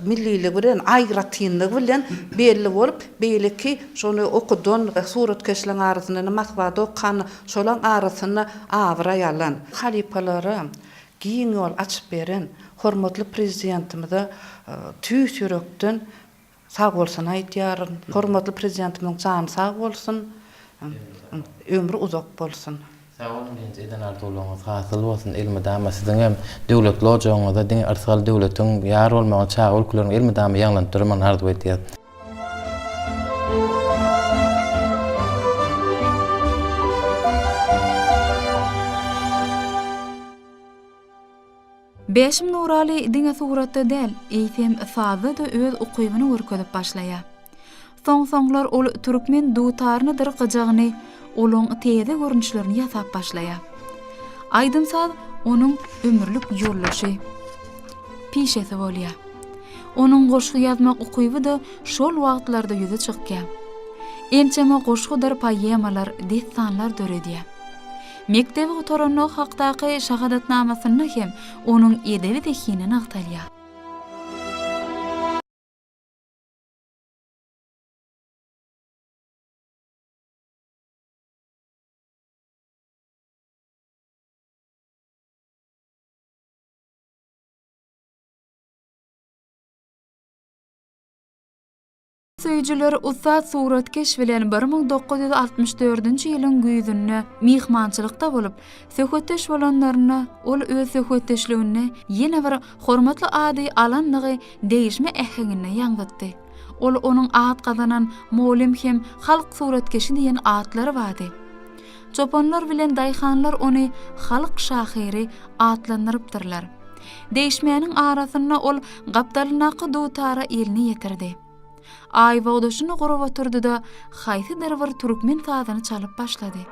milliligi bilen, aýratynlygy bilen belli bolup, beýleki şony okudan suratkeşleň arasynda, indi Moskwada okan şolaň arasynda abraý alan. Halypalara giň ýol açyp beren hormatly Prezidentimize tüýs ýürekden Sag bolsun aýdýaryn. Hormatly Prezidentimiziň jany sag bolsun, ömri uzak bolsun. Sag boluň genç eden arzuwlaryňyz hasyl bolsun elmydama siziň hem döwletli ojagyňyzda diňe yrsgal döwletiň ýar bolmagyny çaga ülküleriň elmydama ýaňlanyp durmagyny arzuw edýäs. Bäşim Nuraly diňe suratda däl, eýsem, sazda-da öz ukybyny görkezip başlaýar. Soň-soňlar ol türkmen dutarynydyr gyjagyny, olaň täze görnüşlerini ýasap başlaýar. Aýdym-saz onuň ömürlik ýoldaşy, pişesi bolýar. Onuň goşgy ýazmak ukyby-da şol wagtlarda ýüze çykýar. Ençeme goşgudyr poemalar, dessanlar döredýär. Mekdebi gutaranlygy hakdaky şahadatnamasynda hem onuň edebi zehini nygtalýar. Söýüjiler ussat suratkeş bilen 1964-nji ýylyň güýzünde myhmançylykda bolup, söhbetdeş bolanlarynda ol öz söhbetdeşliginde ýene bir hormatly ady alandygy degişme äheňinde ýaňzytdy. Ol onuň at gazanan mugallym hem halk suratkeşi diýen atlary bardy. Çopanlar bilen daýhanlar ony halk şahyry atlandyrypdyrlar. Degişmäniň arasynda ol gapdalyndaky dutara elini ýetirdi. Aýbogdaşyny gurup oturdy-da, haýsydyr bir türkmen sazyny çalyp başlady.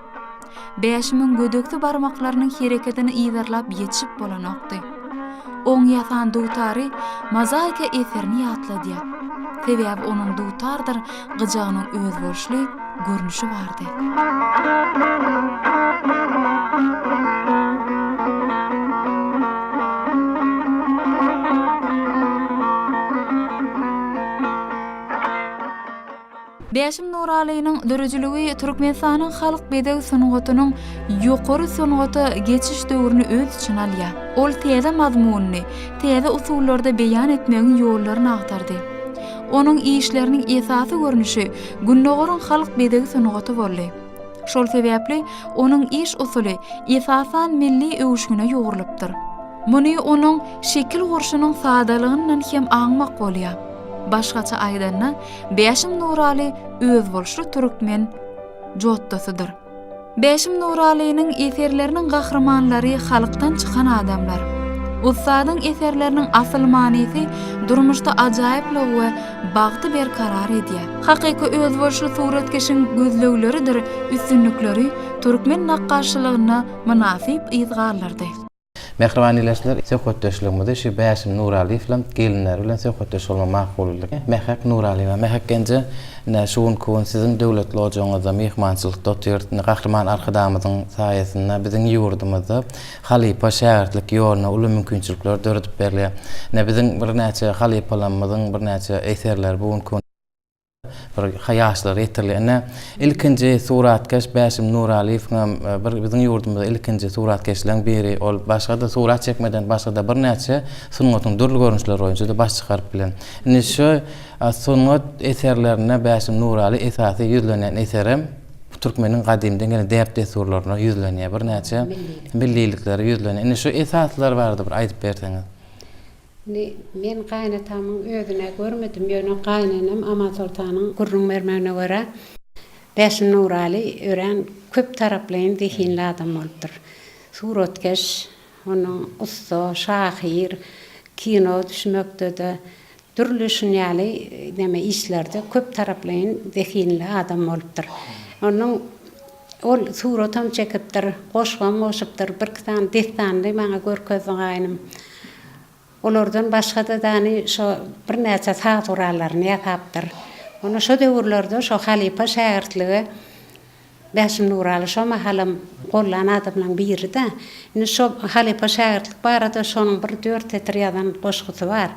Bäşimiň gödeksi barmaklarynyň herekedini yzarlap ýetişip bolanokdy. Oň ýasan dutary mozaika eserini ýatladýar. Sebäbi onuň dutardyr gyjagynyň özboluşly görnüşi bardy. Nuralynyň döredijiligi Türkmenistanyň halk bezeg sungatynyň ýokary sungata geçiş döwrüni öz içine alýar. Ol täze mazmunyny, täze usullarda beýan etmegiň ýollaryny agtardy. Onuň işleriniň esasy görnüşi Gündogaryň halk bezeg sungaty boldy. Şol sebäpli onuň iş usuly esasan milli öwüşgine ýugrulypdyr. Muny onuň şekil gurşunyň sadalygyndan hem aňmak bolýar. Başgaça aýdanda, Bäşim Nuraly özboluşly türkmen jotdasydyr. Bäşim Nuralynyň eserleriniň gahrymanlary halkdan çykan adamlar. Ussadyň eserleriniň asyl manysy durmuşda ajaýyplygy we bagty berkarar edýär. Hakyky özboluşly suratkeşiň gözlegleridir üstünlikleri türkmen nakgaşçylygynda mynasyp yz galdyrdy. Mähriban ildeşler, söhbetdeşligimizi şu Bäşim Nuralyýew bilen gelinleri bilen söhbetdeş bolmak makul bildik. Mähek Nuralyýewa, Mähek genje, ine, şu günki gün siziň döwletli ojagyňyzda myhmançylykda otyrys. Ine, Gahryman Arkadagymyzyň saýasynda biziň ýurdumyzda halypa şägirtlik ýoluna uly mümkinçilikler döredip berilýär. Ine, biziň birnäçe halypalarymyzyň birnäçe eserleri bu günki gün bir ýaşlara ýetirilýär. Ine, ilkinji suratkeş Bäşim Nuralyýewiň hem bir biziň ýurdumyzda ilkinji suratkeşleriň biri. Ol başga-da surat çekmeden başga-da birnäçe sungatyň dürli görnüşleri boýunça-da baş çykaryp bilen. Indi şu sungat eserlerinde Bäşim Nuraly esasy ýüzlenýän eserem türkmeniň gadymdan gelen däp-dessurlaryna ýüzlenýär. Birnäçe milliliklere ýüzlenýär. Indi şu esaslar barada bir aýdyp berseňiz. Indi men gaýynatamyň özün-ä görmedim, ýöne gaýynenem Amansoltanyň gürrüň bermegine görä, Bäşim Nuraly örän köp taraplaýyn zehinli adam bolupdyr. Suratkeş, onuň ussa, şahyr, kino düşmekde-de, dürli şun ýaly neme işlerde köp taraplaýyn zehinli adam bolupdyr. Onuň ol suratam çekipdir, goşgam goşupdyr, birki sany dessanyny maňa görkezdi gaýynym. Olardan başga-da dany şo birnäçe saz gurallaryny ýasapdyr. Onda şo döwürlerde şo halypa şägirtlige Bäşim Nuraly şo mahalam gollan adamlaň biri-de. Indi şo halypa şägirtlik barada şonuň bir dört setir ýazan goşgusy bar.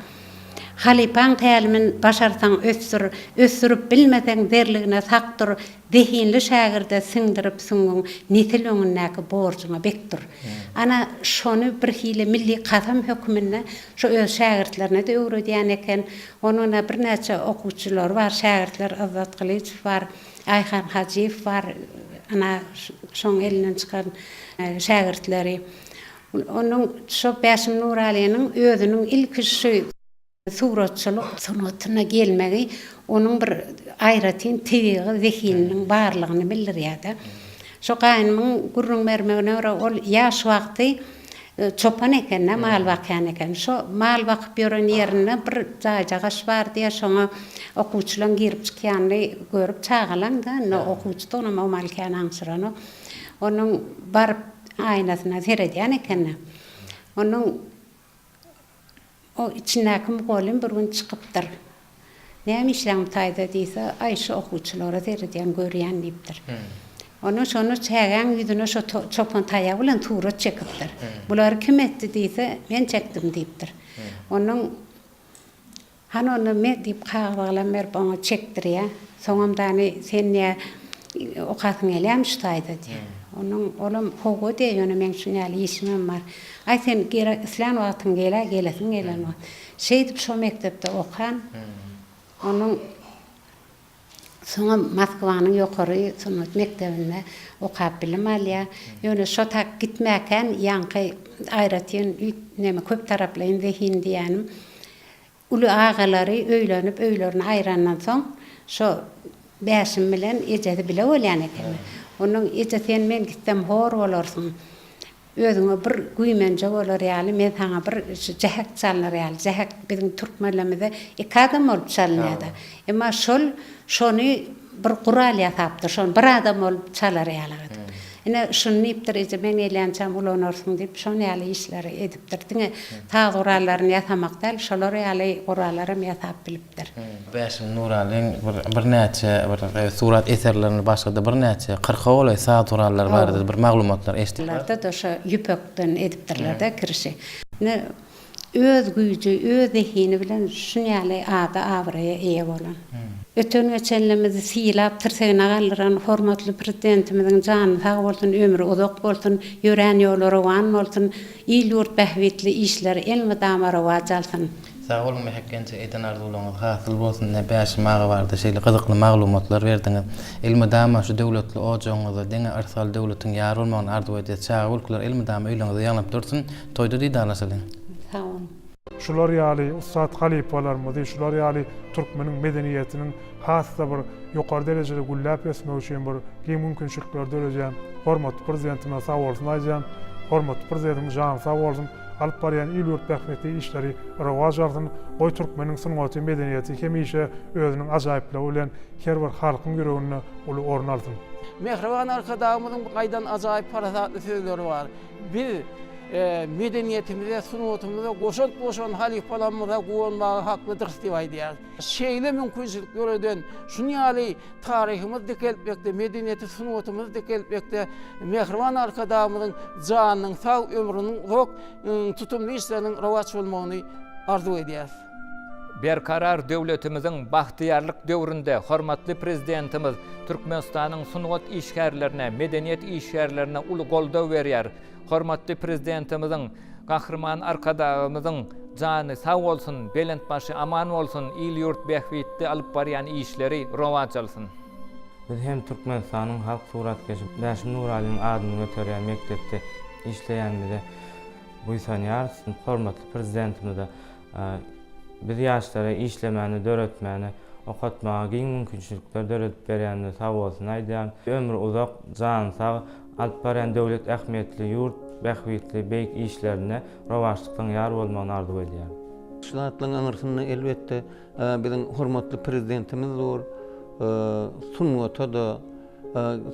Halypaň tälimin başarsaň ösdür, ösdürip bilmeseň zerligine sak dur, Zehinli şägirde siňdirip süňňüň nesil öňündäki borjuňa bek dur. Ana, şony birhili milli kasam höküminde şo öz şägirtlerine-de öwredýän eken. Onuň-a birnäçe okuwçylary bar, şägirtler Yzzat Gylyjow bar, Aýhan Hajyýew bar, ana, şoň elinden çykan şägirtleri. Onuň şo Bäşim Nuralynyň özüniň ilki şu. Suratçylyk sungatyna gelmegi onuň bir aýratyn tebigy zehininiň barlygyny bildirýär-de. Şo gaýnymyň gürrüň bermegine görä, ol ýaş wagty çopan eken-de, mal bakýan eken. Şo mal bakyp ýören ýerinde bir jaýjagaş bar diýýär, şoňa okuwçylaň girip çykýanyny görüp, çagalaň-da, indi okuwçydygynam o mal kän aňşyranok. Onuň baryp aýnasyna seredýän eken-de. Onuň O içindäki mugallym bir gün çykypdyr. Näme işläň bu taýda diýse, aý şu okuwçylara seredýän, görýän diýipdir. Ondan şonda çägäň ýüzüne şo çopan taýagy bilen surat çekipdir. Bulary kim etdi diýse, men çekdim diýipdir. Ondan Hany onda me diýip kagyz galam berip oňa çekdirýär. Soňam dany sen diýýär okasyň gelýärmi şu taýda diýýär. Onuň olam howwa diýýär ýöne meň şuny ýaly işimem bar. Aý sen gerek islän wagtyň gelä gelesiň gelen wagt. Şeýdip şo mekdepde okan. Onuň soňam Moskwanyň ýokary sungat mekdebinde okap bilim alýar. Ýöne şo tak gitmäkän ýaňky aýratyn neme köp taraplaýyn zehin diýýänim Uly agalary öýlenip öýlerini aýrandan soň şo Bäşim bilen ejesi bile bolýan ekeni. Onuň eje sen men gitsem hor bolarsyň. Özüňe bir güýmenje bolar ýaly men saňa bir şu jähek çalynar ýaly jähek biziň türkmenlemizde iki adam bolup çalynýada. Emma şol şony bir gural ýasapdyr şony bir adam bolup çalar ýaly edip. Ine şuny diýipdir eje men gelýänçäm ulanarsyň diýip şon ýaly işleri edipdir. Diňe saz gurallaryny ýasamak däl, şolar ýaly gurallaram ýasap bilipdir. Bäşim Nuralyň bir birnäçe bir surat eserlerini başga-da birnäçe kyrka golaý saz gurallary barada bir maglumatlar eşitdik. Larda-da şo ýüpekden edipdirler-de kirişi. Ine öz güýji, öz zehini bilen şun ýaly ada-abraýa eýe bolan. Öten-geçenlerimizi sylap, tirsegine galdyran hormatly Prezidentimiziň jany sag bolsun, ömri uzak bolsun, ýörän ýoly rowan bolsun, il-ýurt bähbitli işleri elmydama rowaç alsyn! Sag boluň Mähek enje eden arzuwlaryňyz hasyl bolsun ine Bäşim aga barada şeýle gyzykly maglumatlar berdiňiz. Elmydama şu döwletli ojagyňyzda diňe yrsgal döwletiň ýar bolmagyny arzuw edýäs çaga gülküler elmydama öýleriňizde ýaňlanyp dursun toýda didarlaşalyň. Sag boluň. Şular ýaly ussat halypalarymyzy, şular ýaly türkmeniň medeniýetiniň has-da bir ýokary derejede gülläp ösmegi üçin bir giň mümkinçilikleri döredýän hormatly Prezidentimize sagbolsun aýdýan. Hormatly Prezidentimiz jany sag bolsun, alyp barýan il-ýurt bähbitli işleri rowaç alsyn, goý türkmeniň sungaty, medeniýeti hemişe özüniň ajaýyplygy bilen her bir halkyň ýüreginde uly orun alsyn. Mähriban Arkadagymyzyň aýdan ajaýyp parasatly sözleri bar. Biz medeniýetimize, sungatymyza goşant goşan halypalarymyza guwanmaga haklydyrys diýip aýdýar. Şeýle mümkinçilik döreden, şuny ýaly taryhymyzy dikeltmekde, medeniýeti, sungatymyzy dikeltmekde mähriban Arkadagymyzyň janynyň sag, ömrüniň uzak, tutumly işleriniň rowaç bolmagyny arzuw edýäris. Berkarar döwletimiziň bagtyýarlyk döwründe hormatly Prezidentimiz Türkmenistanyň sungat işgärlerine, medeniýet işgärlerine uly goldaw berýär. Hormatly Prezidentimiziň, Gahryman Arkadagymyzyň jany sag bolsun, belent başy aman bolsun, il-ýurt bähbitli alyp barýan işleri rowaç alsyn! Biz hem Türkmenistanyň halk suratkeşi Bäşim Nuralynyň adyny göterýän mekdepde işleýänimize buýsanýarys. Hormatly Prezidentimize biz ýaşlara işlemäne, döretmäne, okatmaga giň mümkinçilikler döredip berýänine sagbolsun aýdýaryn. Ömri uzak, jany sag, alyp barýan döwlet ähmiýetli, ýurt bähbitli beýik işlerinde rowaçlyklaryň ýar bolmagyny arzuw edýärin. Şu zatlaryň aňyrsynda elbetde biziň hormatly Prezidentimiz dur. Sungata-da,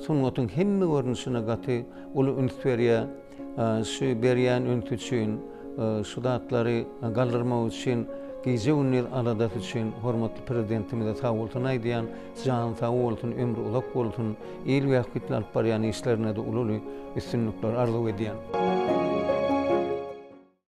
sungatyň hemme görnüşine gaty uly üns berýär. Şu berýän ünsi üçin, şu zatlary galdyrmak üçin, gije-gündiz aladasy üçin hormatly Prezidentimize sagbolsun aýdýan. Jany sag bolsun, ömri uzak bolsun! Il bähbitli alyp barýan işlerinde-de uly-uly üstünlikler arzuw edýän.